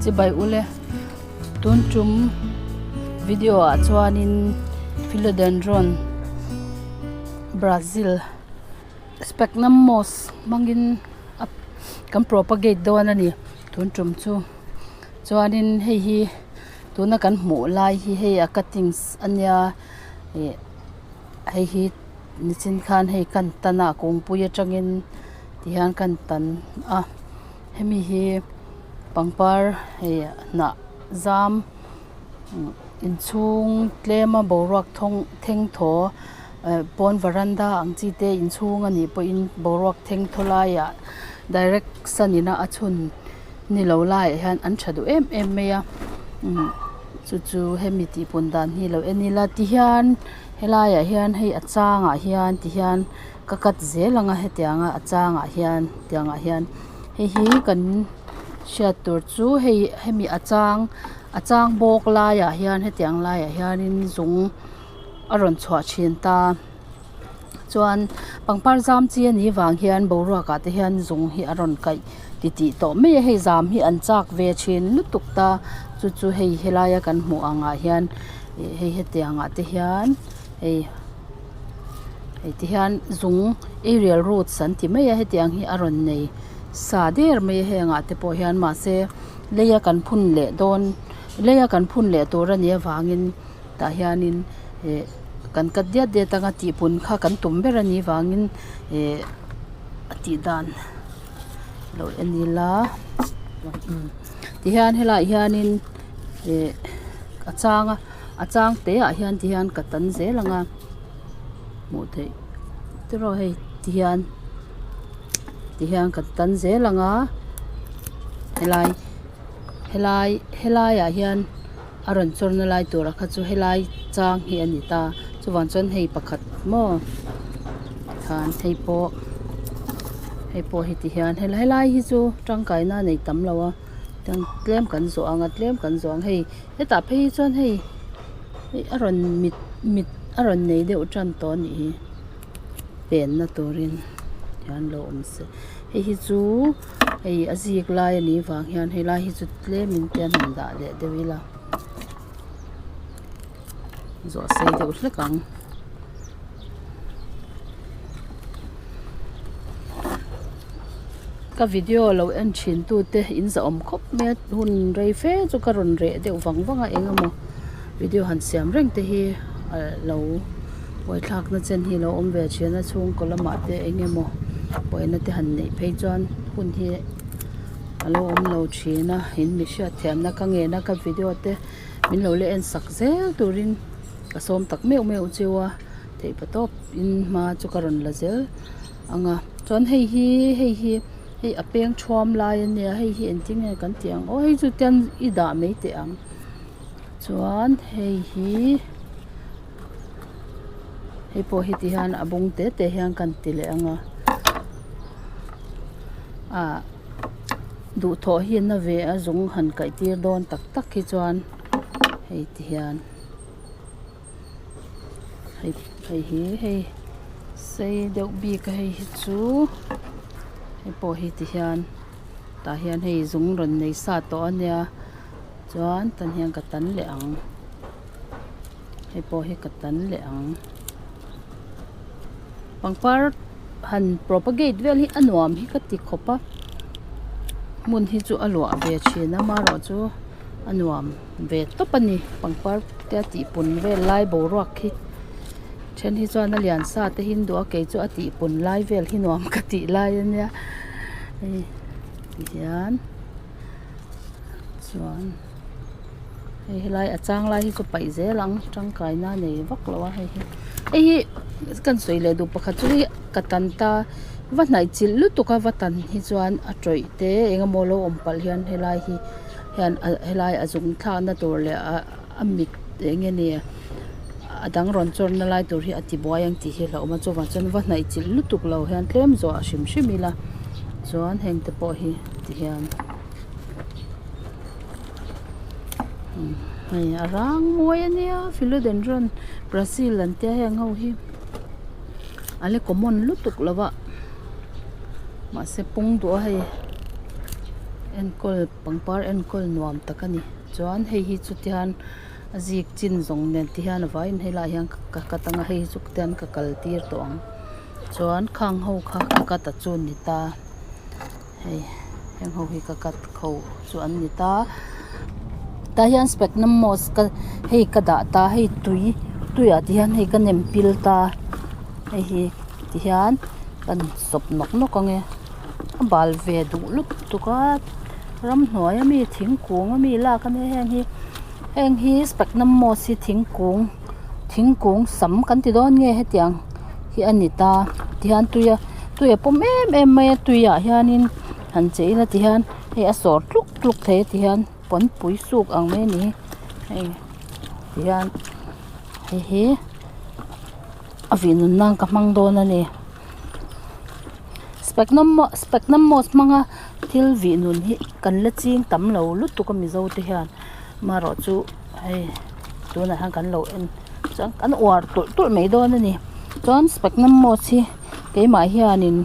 Chibai ule tun tum video ah chuanin philodendron brazil sphagnum moss hmangin a kan propagate dawn a ni tun tum chu chuanin hei hi tuna kan hmuh lai hi hei a cuttings a nia ih hei hi nichin khan hei kan tan a kungpui atangin tihian kan tan a hemi hi pangpar hei hnah zam inchhung tlema boruak thawng theng thaw eh pawn varanda ang chi te inchhung a nih pawhin boruak theng thaw laiah direct sun in a a chhun ni lo laiah hian an tha duh em em mai a umm chu chu hemi tih pun dan hi lo en ila tihian helaiah hian hei a changah hian tihian ka cut zel ang a hetianga a changah hian tiangah hian hei hi kan hriat tur chu hei hemi a chang a chang bawk laiah hian hetiang laiah hianin zung a rawn chhuah thin ta chuan pangpar zam chi a nih vang hian boruak ah te hian zung hi a rawn kaih titih tawh mai a hei zam hi an chak ve thin lutuk ta chu chu hei helaia kan hmuh ang ah hian ih hei hetiang ah te hian hei hei ti hian zung aerial roots an ti mai a hetiang hi a rawn nei sa der mai a heng ah te pawh hian mahse leia kan phun leh dawn leia kan phun leh tur a nih avangin tah hianin ih kan cut diat diat anga tihpun kha kan tum ber a nih vangin ih a tih dan lo en ila tihian helaiah hianin ih a chang a a chang te ah hian ti hian ka tan zel ang a hmuh theih tiraw hei ti hian ti hian ka tan zel ang a helai helai helai ah hian a rawn chawr na lai tur a kha chu helai chang hi a ni ta chuvang chuan hei pakhat maw khan hei pawh hei pawh hi ti hian helai hi chu tangkaina a nei tam lo a tlem kan zawh ang a tlem kan zawh ang hei hetah phei hi chuan hei hei a rawn mit mit a rawn nei deuh tan tawh a nih hi penna turin hian lo awm se hei hi chu hei a zik lai a nih vang hian helai hi chu tlem in te an han dah leh deuh ila zawh sei deuh hlek ang. Ka video lo en thin tu te in zahawm khawp mai a hun rei fe chu ka rawn reh deuh vang vang a eng emaw video han siam reng te hi a lo buaithlak na chen hi a lo awm ve thin a chhungkaw lamah te eng emaw buaina te han neih phei chuan hun hi a lo awm lo thin a in mi hriatthiamna ka ngen a ka video te min lo la en sak zel turin ka sawm tak meuh meuh chiu a theihpatawp in hma chu ka rawn la zel ang a chuan hei hi hei hi hei a peng thuam lai a nia hei hi engtin nge kan tih ang aw hei chu tian i dah mai teh ang chuan hei hi hei pawh hi ti hian a bung te te hian kan ti leh ang a ah duhthawh hi a na ve a zung han kaih tir dawn tak tak hi chuan hei ti hian. Hei hei hi hei sei deuh bik a hei hi chu hei pawh hi ti hian tah hian hei zung rawn nei sa tawh a nia chuan tan hian ka tan leh ang hei pawh hi ka tan leh ang pangpar han propagate vel hi a nuam hi ka ti khawp a hmun hi chu a luah ve thin a amaherawhchu a nuam ve tawp a ni pangpar te a tih pun vel lai boruak khi then hi chuan a lian sa te hi an duh a kei chu a tih pun lai vel hi nuam ka tih lai a nia hei tihian chuan hei helai a chang lai hi chu paih zel ang tangkai na nei vak lo a hei hi hei hi kan sawi leh duh pakhat chu hei ka tan ta va hnaih chilh lutuk a va tan hi chuan a tawih te eng emaw lo awm palh hian helai hi. Hian helai a zung thlakna tur leh a mit eng nge ni a dang rawn chawrna lai tur hi a ti buai ang tih hi a hlauhawm a chuvang chuan va hnaih chilh lutuk lo hian tlem zawh hrim hrim ila chuan heng te pawh hi ti hian hei a rang mawi a nia philodendron brazil an tia heng ho hi a la common lutuk lo a mahse pung duh a hei. Enkawl pangpar enkawl nuam tak a ni chuan hei hi chu tihian a zik chin zawng nen te hian a vaiin helaiah hian ka cut anga hei hi chu tihian ka kal tir tawh ang chuan khang ho kha ka cut a chu ni ta hei heng ho hi ka cut ho chu an ni ta tah hian sphagnum moss ka hei ka dah ta hei tui tuiah te hian hei ka nem pil ta hei hi tihian kan sawp nawk nawk ang e. A bal ve duh lutuk a ramhnuai ami thingkung ami lak ania heng hi heng hi sphagnum moss hi thingkung thingkung sam kan ti dawn nge hetiang hi a ni ta tihian tui a tui a pawm em em mai a tuiah hianin han che ila tihian hei a sawr tluk tluk thei a tihian pawnpui suk ang mai a ni hei tihian hei hi a vih nun nan ka hmang dawn a ni. Sphagnum moss hmanga thil vih nun hi kan la ching tam lo lutuk a mizo te hian amaherawh chu hei tunah hian kan lo en chuan kan uar tulh tulh mai dawn a ni chuan sphagnum moss hi keimah hianin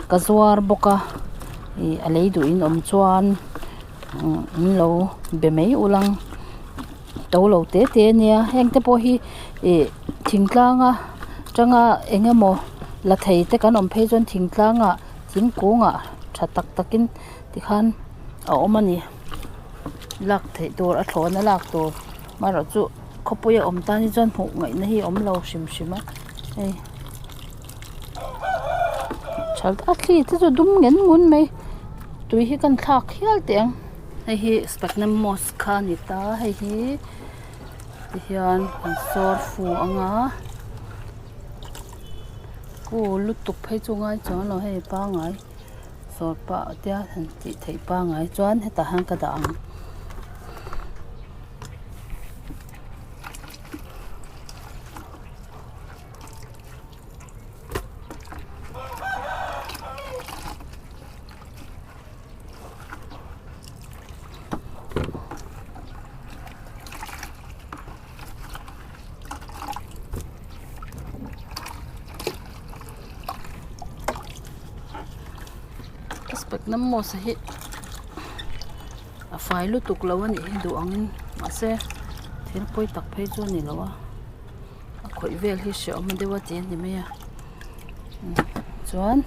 ka zuar bawk a ih a lei duh in awm chuan an lo be mai ul ang to lo te te a nia heng te pawh hi ih thingtlanga tanga eng emaw la thei te kan awm phei chuan thingtlangah thingkungah tha tak takin tikhan a awm a ni lak theih tur a thlawhna lak tur amaherawh chu khawpui a awm tan hi chuan hmuh ngaihna hi a awm lo hrim hrim a hei a thli te chu dum ngen ngun mai tui hi kan thlak hial teh ang. Hei hi sphagnum moss kha a ni ta hei hi tihian an sawr fu ang a kul lutuk phei chu ngai chuang lo hei pangai sawr pah tia han tih theih pangai chuan hetah hian ka dah ang. Sphagnum moss hi a fai lutuk lo a nih hi duh angin mahse thil pawi tak phei chu a ni lo a a khawih vel hi hrehawm deuh a ti a ni mai a chuan.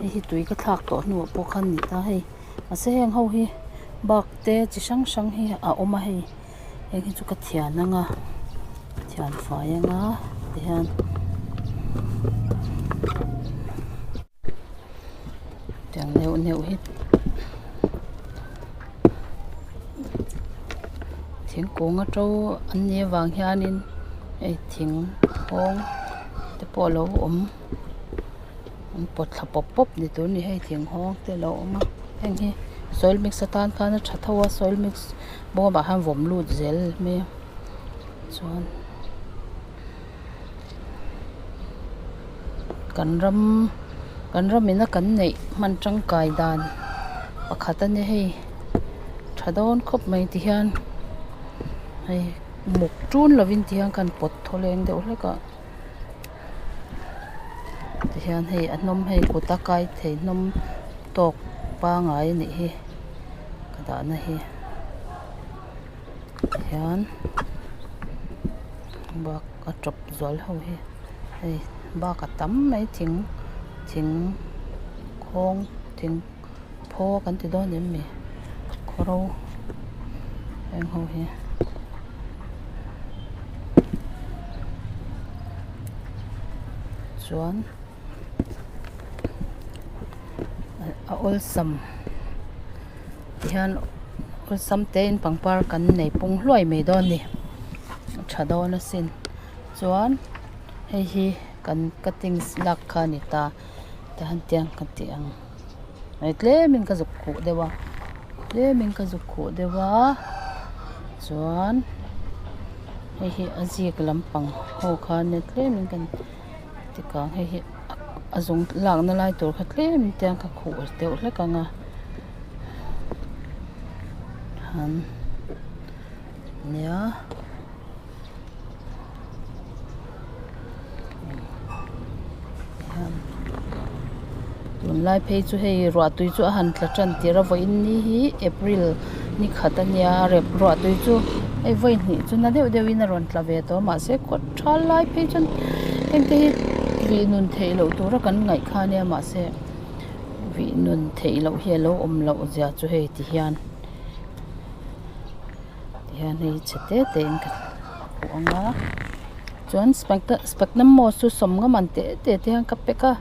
Hei hi tui ka thlak tawh hnuah pawh khan ni ta hei mahse heng ho hi bak te chi hrang hrang hi a awm a hei heng hi chu ka thian ang a thian fai ang a tihian tiang neuh neuh hi thingkung a to an nih avang hianin hei thing nghawng te pawh a lo awm. An pawt thla pawp pawp ni tur a ni hei thing nghawng te alo awm a heng hi soil mix atan khan a tha tho a soil mix bawmah khan vawm lut zel mai a chuan kan ram kan ram in a kan neih hman tangkai dan pakhat a nia hei tha dawn khawp mai ti hian hei muk tun lovin ti hian kan pawt thaw leng deuh hlek a. Tihian hei a hnawm hei kut a kai thei hnawm tawk pangai a nih hi ka dahna hi tihian bak a tawp zual ho hi hei bak a tam mai thing thing khawng thing phaw kan ti dawn em ni khawro heng ho hi. Chuan a awlsam tihian awlsam te in pangpar kan nei pung hluai mai dawn a ni a tha dawn asin chuan hei hi kan cuttings lak kha a ni ta tihian tiang ka ti ang hei tlemin ka zuk khuh deuh a tlemin ka zuk khuh deuh a chuan hei hi a zik lampang ho kha nia tlemin kan ti kang hei hi a zung lakna lai tur kha tlem te ka khuh deuh hlek ang a han nia. Tunlai phei chu hei ruah tui chu a han tla tan tir a vawiin ni hi april ni khat a nia rep ruah tui chu hei vawi hnih chu na deuh deuh in a rawn tla ve tawh a mahse kawt thal lai phei chuan heng te hi vih nun theih loh tura kan ngaih kha a nia mahse vih nun theih loh hi alo awm loh zia chu hei ti hian ti hian hei chhe te te in ka khuh ang a chuan sphagnum moss chu sawmnga man te te te hian ka pack a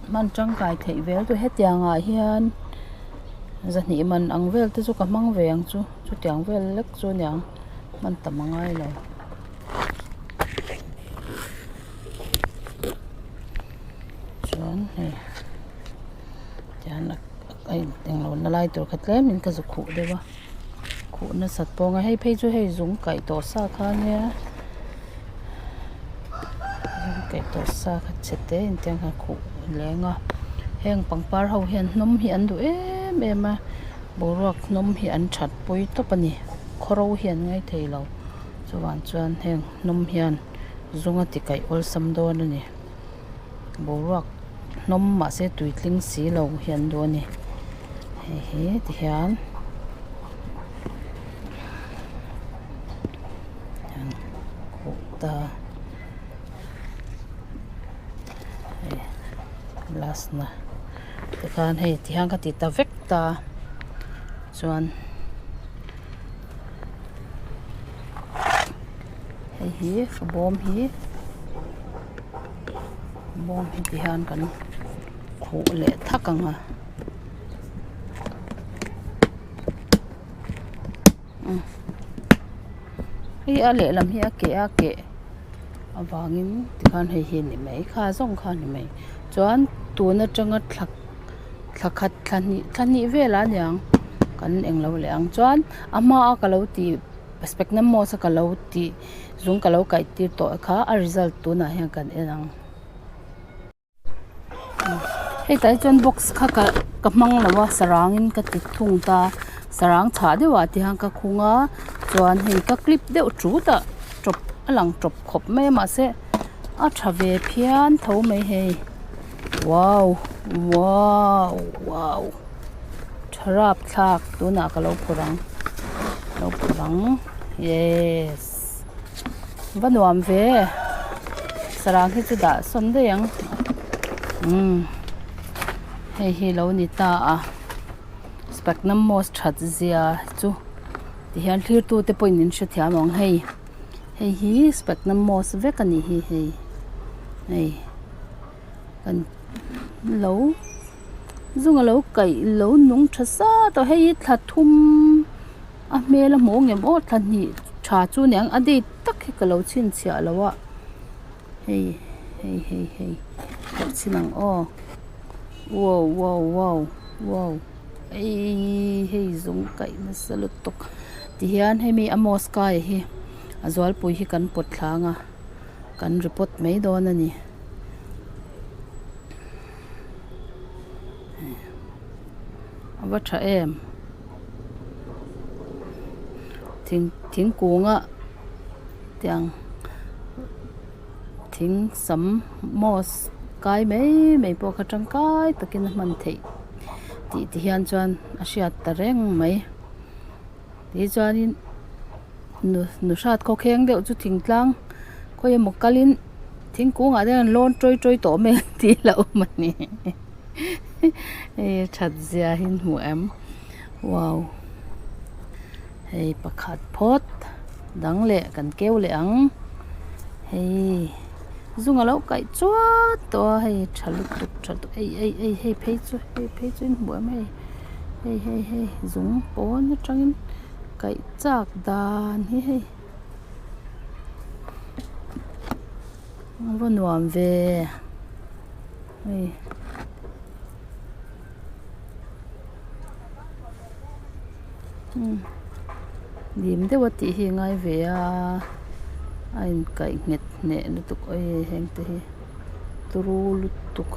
hman tangkai theih vel chu hetiang ah hian zahnih man ang vel te chu ka hmang ve ang chu chutiang vel lek chu a niang hman tam a ngai lo. Chuan hei tihian a englo na lai tur kha tlem in ka zu khuh deuh a khuh nasat pawh a hei phei chu hei zung kaih tawh sa kha ania zung kaih tawh sa kha chhe te in tiang khan khuh leng a heng pangpar ho hian hnawm hi an duh em em a boruak hnawm hi an that pui tawp a ni khawro hi an ngai thei lo chuvang chuan heng hnawm hian zung a ti kaih awlsam dawn a ni boruak hnawm mahse tui tling si lo hi an duh a ni hei hi tihian an khuh ta hei last na tikhan hei tihian ka ti ta vek ta chuan. Hei hi bawm hi bawm hi ti hian kan khuh leh thak ang a hei a lehlam hi a keh a keh avangin tikhan hei hi a ni mai kha zawng kha a ni mai chuan tun atanga thla thla khat thla hnih thla hnih velah a niang kan englo leh ang chuan a hma a ka lo tih. Sphagnum moss a ka lo tih zung ka lo kaih tir tawh kha a result tunah hian kan en ang. Hei tah hi chuan box kha ka ka hmang lo a sarang in ka ti thung ta sarang chhah deuh ah te hian ka khung a chuan hei ka clip deuh tut a tawp a lang tawp khawp mai a mahse a tha ve phian tho mai hei wow wow wow. Tha rapthlak tunah ka lo phur ang lo phur ang yes va nuam ve sarang hi chu dah sawn daih ang umm hei hi lo ni ta a sphagnum moss that zia chu tihian thlir tu te pawhin min hrethiam ang hei hei hi sphagnum moss vek a nih hi hei hei kan lo. Zung a lo kaih lo nung tha zat a hei hi thla thum a hmel a hmuh ngem aw thla hnih tha chu a niang a date tak hi ka lo chhinchhiah lo a hei hei hei hei ka chhin ang aw wow wow wow wow eii hei zung kaih nasa lutuk tihian hemi a mask kai hi a zualpui hi kan pawt thlang a kan report mai dawn a ni. A va tha em thing thingkung a tiang thing sam moss kai mai mai pawh kha tangkai takin a hman theih tih te hian chuan a hriat ta reng mai tichuanin nu nu hrat khawkheng deuh chu thingtlang khawi emaw kalin thingkung ah te hian lawn tawi tawi tawh mai ang tih a lo awm a ni hei a that zia hi an hmu em wow hei pakhat phawt dang leh kan keu leh ang hei zung a lo kaih chuat tawh a hei tha lutuk tha lutuk ei ei ei hei phei chu hei phei chu in hmu em hei hei hei hei zung pawn atangin kaih chak dan hi hei. A va nuam ve hei umm dim deuh a tih hi a ngai ve a a inkaih nghet hneh lutuk awii heng te hi turu lutuk.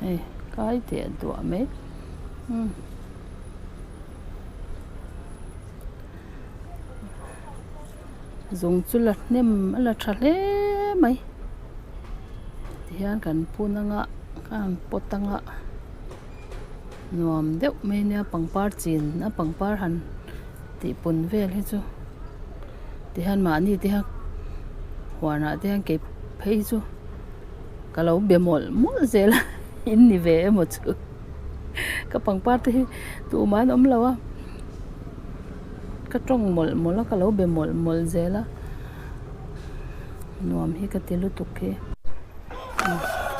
Hei kai teh duah mai umm. Zung chu la hnem a la tha hle mai tihian kan phun anga kan pawt anga nuam deuh mai ania pangpar chin a pangpar han tih pun vel hi chu tihian mahni te hian huanah te hian kei phei chu ka lo be mawlh mawlh zel a in ni ve emaw chu ka pangpar te hi tumah an awm lo a. Ka tawng mawlh mawlh a ka lo be mawlh mawlh zel a nuam hi ka ti lutuk hi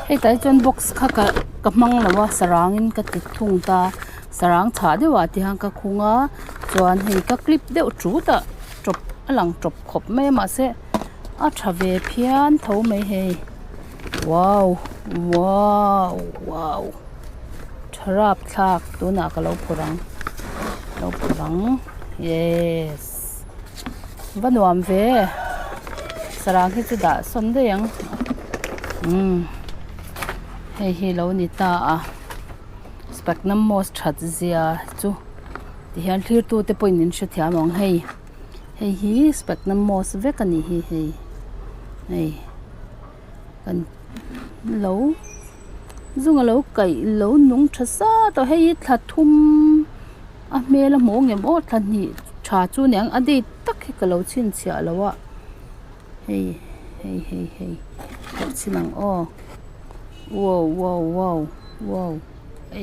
hei tah hi chuan box kha ka ka hmang lo a sarang in ka ti thung ta sarang chhah deuh ah te hian ka khung a chuan hei ka clip deuh tut a tawp a lang tawp khawp mai a mahse a tha ve phian tho mai hei wow wow wow. Tha rap thlak tunah ka lo phur ang lo phur ang yes va nuam ve sarang hi chu dah sawn daih ang umm hei hi lo ni ta a sphagnum moss that zia chu tihian thlir tu te pawhin min hrethiam ang hei hei hi sphagnum moss vek a ni hi hei hei. Kan lo zunga lo kaih lo nung tha zat a hei hi thla thum a hmel a hmuh ngem aw thla hnih tha chu niang a date tak hi ka lo chhinchhiah lo a hei hei hei hei ka chhin ang aw wow wow wow wow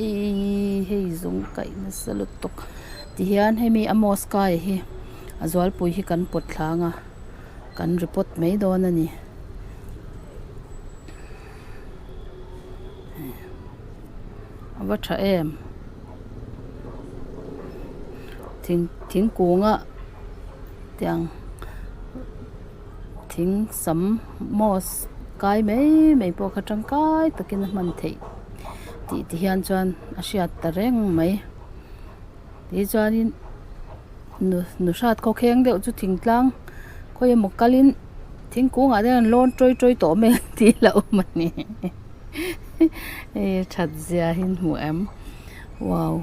eii hei zung kaih nasa lutuk tihian hemi a moss kai hi a zualpui hi kan pawt thlang a. Kan report mai dawn a ni. A va tha em. Thing thingkung a tiang thing sam moss kai mai mai pawh kha tangkai takin a hman theih tih ti hian chuan a hriat ta reng mai. Tichuanin. Nu hrat khaw kheng deuh chu thingtlang khawi emaw kalin thingkung ah te hian lawn tawi tawi tawh mai ang tih hlauh awm a ni hei that zia hi an hmu em wow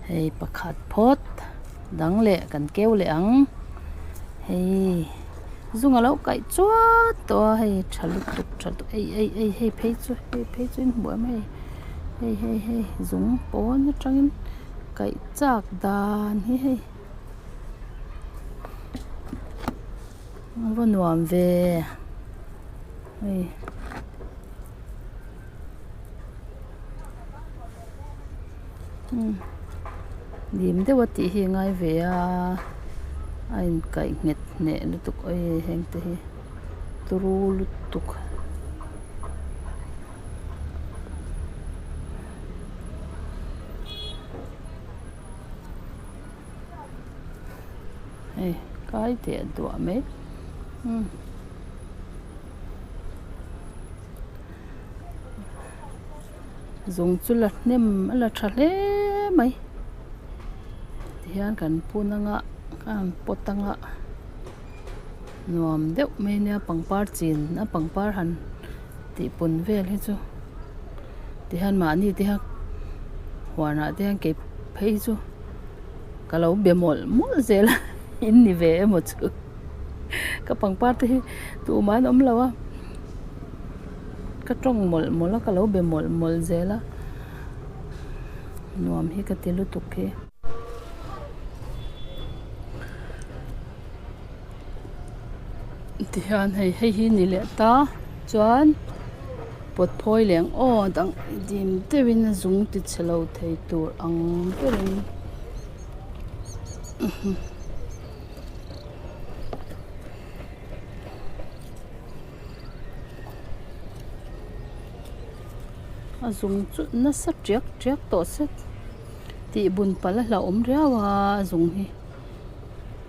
hei pakhat phawt dang leh kan keu leh ang hei zung alo kaih chuat tawh a hei tha lutuk tha lutuk ei ei ei hei phei chu hei phei chu in hmu em hei hei hei hei zung pawn atangin. Kaih chak dan hi hei a va nuam ve hei umm dim deuh a tih hi a ngai ve a a inkaih nghet hneh lutuk awii heng te hi turu lutuk. Hei kai teh duah mai umm zung chu la hnem a la tha hle mai tihian kan phun anga kan pawt anga nuam deuh mai ania pangpar chin a pangpar han. Tih pun vel hi chu tihian mahni te hian huanah te hian kei phei chu ka lo be mawlh mawlh zel a in ni ve emaw chu ka pangpar te hi tumah an awm lo a ka tawng mawlh mawlh a ka lo be mawlh mawlh zel a nuam hi ka ti lutuk hi. Tihian hei hei hi ni leh ta chuan pawt phawi leh ang aw dang dim deuhin a zung ti chhe lo thei tur ang berin a zung chu nasa tiak tiak tawh se tih bun palh a hlauhawm riau a a zung hi.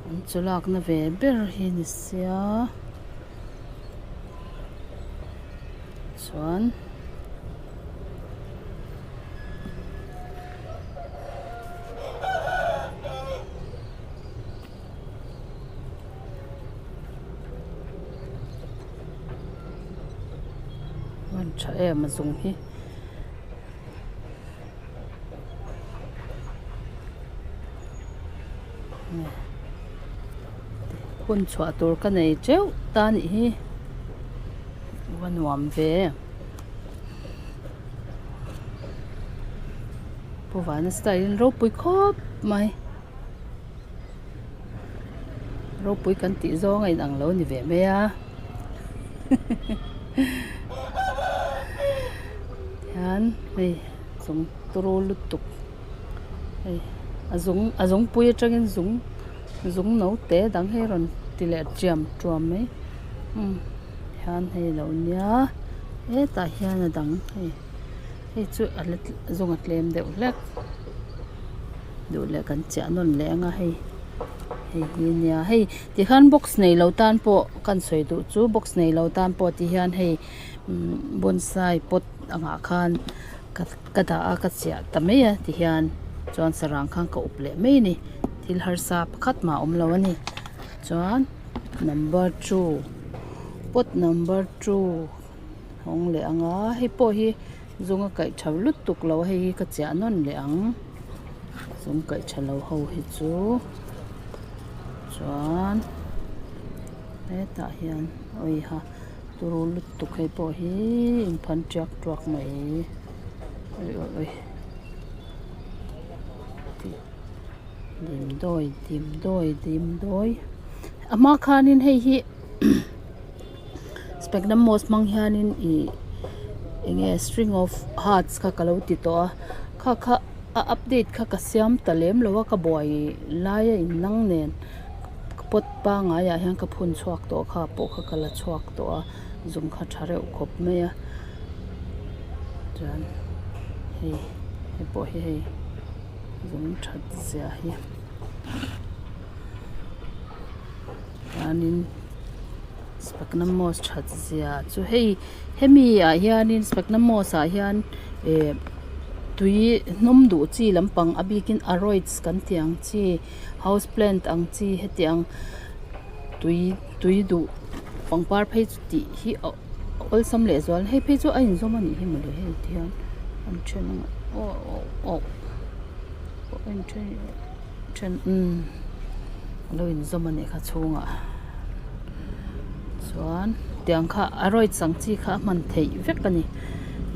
An chaw lakna ve ber hi ni sia chuan a tha em a zung hi. Phun chhuah tur ka nei teuh ta nih hi va nuam ve Pu Vana style in ropui khawp mai ropui kan tih zawng a inang lo ni ve mai a hian hei chung turu lutuk hei a zung a zungpui atangin zung. Zung no te dang hi a rawn ti leh chiam tuam mai umm hian hei a lo nia hetah hian a dang hei hei chu a la zung a tlem deuh hlek duh leh kan chiah nawn leh ang a hei hei hi nia hei tikhan box nei lo tan pawh kan sawi duh chu box nei lo tan pawh ti hian hei umm bonsai pot angah khan ka ka dah a ka chiah ta mai a ti hian chuan sarang khan ka up leh mai a ni. Thil harsa pakhat mah a awm lo a ni chuan number two pot number two hawng leh ang a hei pawh hi zung a kaih tha lutuk lo a hei hi ka chiah nawn leh ang zung kaih tha lo ho hi chu chuan hetah hian awiha turu lutuk hei pawh hi inphan tiak tuak mai awi awi awi. Dimdawi dimdawi dimdawi a hma khanin hei hi spectrum moss hmang hianin ih eng nge string of hearts kha ka lo ti tawh a kha kha a update kha ka siam ta lem lo a ka buai lai a in nang nen pot pangai ah hian ka phun chhuak tawh kha pawh kha ka la chhuak tawh a zung kha tha reuh khawp mai a chuan hei hei pawh hi hei. Zung that zia hi chuanin sphagnum moss that zia chu hei hemi ah hianin sphagnum moss ah hian eh tui hnawm duh chi lampang a bikin aroids kan tih ang chi house plant ang chi hetiang tui tui duh pangpar phei chu tih hi a awlsam leh zual hei phei chu a inzawm a nih hi mawle hei ti hian an then ang aw aw a inthen then umm a lo inzawm a nih kha chhungah chuan tiang kha a rawih chang chi kha a hman theih vek a ni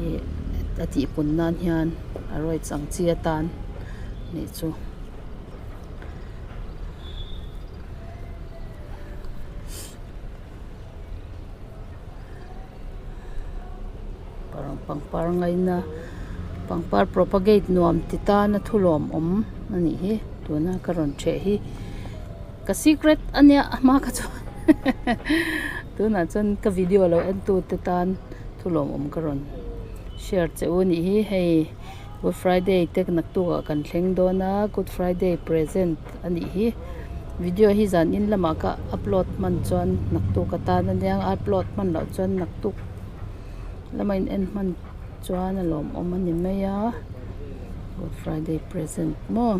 ih a tih pun nan hian a rawih chang chi atan nih chu. Pangpar ngaina pangpar propagate nuam ti tana thu lawmawm a nih hi tuna ka rawn ṭheh hi ka secret a nia a hma kha chuan tunah chuan ka video lo en tu te tan thu lawmawm ka rawn share che u a nih hi hei good friday te naktuk ah kan thleng dawn a good friday present a nih hi video hi zan in lamah ka upload hman chuan naktuk atan a nia upload hman loh chuan naktuk lama in en hman chuan a lawmawm a ni mai a good friday present maw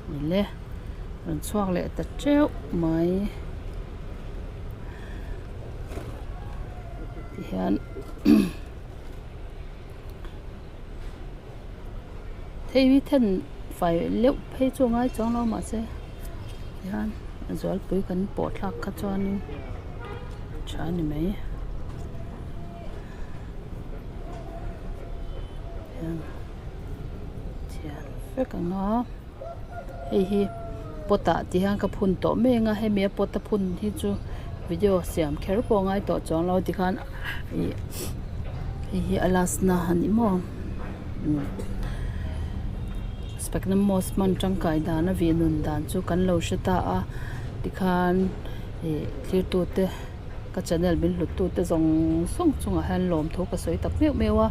ni le rawn chhuak leh ta teuh mai tihian. Thei hi then fai leuh phei chu a ngai chuang lo mahse tihian a zualpui kan pawh thlak kha chuanin tha a ni mai hian thian vek ang a hei hi pot ah ti hian ka phun tawh mek ang a hemi a pot a phun hi chu video siam kher pawh a ngai tawh chuang lo tikhan ih hei hi a last na a ni maw umm sphagnum moss hman tangkai dan a vih nun dan chu kan lo hre ta a tikhan ih thlir tute ka channel min hlut tute zawng zawng chungah hian lawmthu ka sawi tak meuh meuh a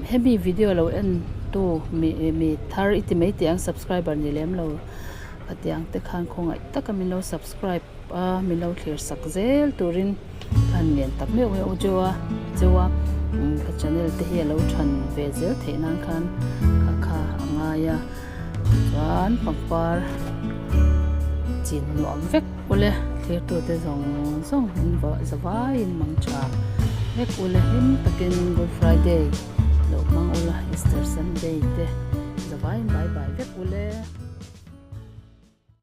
hemi video lo en tu mi mi thar i ti mai teh ang subscriber ni lem lo khatiang te khan khawngaih taka min lo subscribe a min lo thlir sak zel turin ka han ngen tak meuh meuh cheu a cheu a ka channel te hi a lo than ve zel theih nan khan kha kha a ngai a chuan pangpar chin nuam vek ule thirtute zawng zawng in zavaiin mang tha vek ule hlim takin good friday lo hmang ula easter sunday te zavaiin bye bye vek ule.